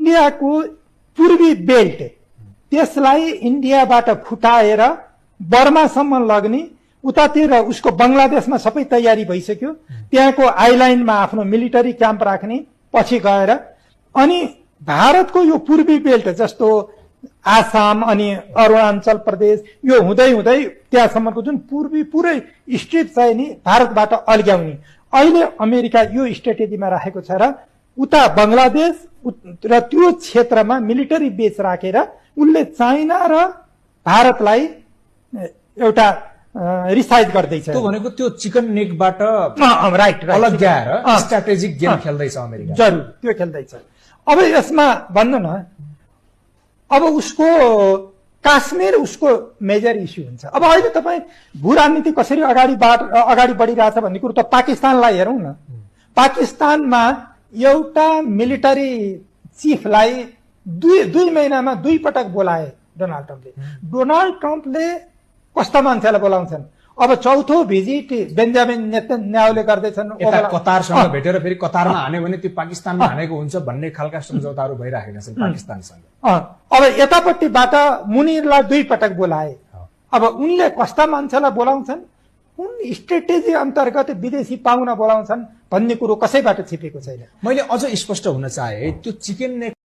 इन्डियाको पूर्वी बेल्ट त्यसलाई इन्डियाबाट फुटाएर बर्मासम्म लग्ने, उतातिर उसको बंगलादेशमा सबै तयारी भइसक्यो, त्यहाँको आइल्यान्डमा आफ्नो मिलिटरी क्याम्प राख्ने पछि गएर, अनि भारतको यो पूर्वी बेल्ट जस्तो आसाम अनि अरुणाचल प्रदेश यो हुँदै हुँदै त्यहाँसम्मको जुन पूर्वी पुरै स्ट्रिप चाहिँ नि भारतबाट अल्ग्याउने अहिले अमेरिका यो स्ट्रेटेजीमा राखेको छ र उता बंगलादेश र त्यो क्षेत्रमा मिलिटरी बेस राखेर उनले चाइना र भारतलाई एउटा रिसाइज गर्दैछ। त्यो भनेको त्यो चिकन नेकबाट राइट अलग गएर स्ट्र्याटेजिक गेम खेल्दैछ अमेरिका। जरुर त्यो खेल्दैछ। अब यसमा भन्नु न, अब उसको काश्मीर उसको मेजर इस्यु हुन्छ। अब अहिले तपाईँ भू राजनीति कसरी अगाडि बढिरहेछ भन्ने कुरो त पाकिस्तानलाई हेरौँ न। पाकिस्तानमा एउटा मिलिटरी चिफलाई दुई महिनामा 2 पटक बोलाए डोनाल्ड ट्रम्पले। डोनाल्ड ट्रम्पले कस्ता मान्छेलाई बोलाउँछन्। अब चौथो भिजिट बेन्जामिन नेतन्याहुले गर्दैछन्। कतारसँग भेटेर फेरि कतारमा हान्यो भने त्यो पाकिस्तानमा हानेको हुन्छ भन्ने खालका सम्झौताहरू भइराखेका छन् पाकिस्तानसँग। अब यतापट्टिबाट मुनिरलाई 2 पटक बोलाए। अब उनले कस्ता मान्छेलाई बोलाउँछन्, कुन स्ट्रेटेजी अन्तर्गत विदेशी पाहुना बोलाउँछन् भन्ने कुरो कसैबाट छिपेको छैन। मैले अझ स्पष्ट हुन चाहे त्यो चिकन नेक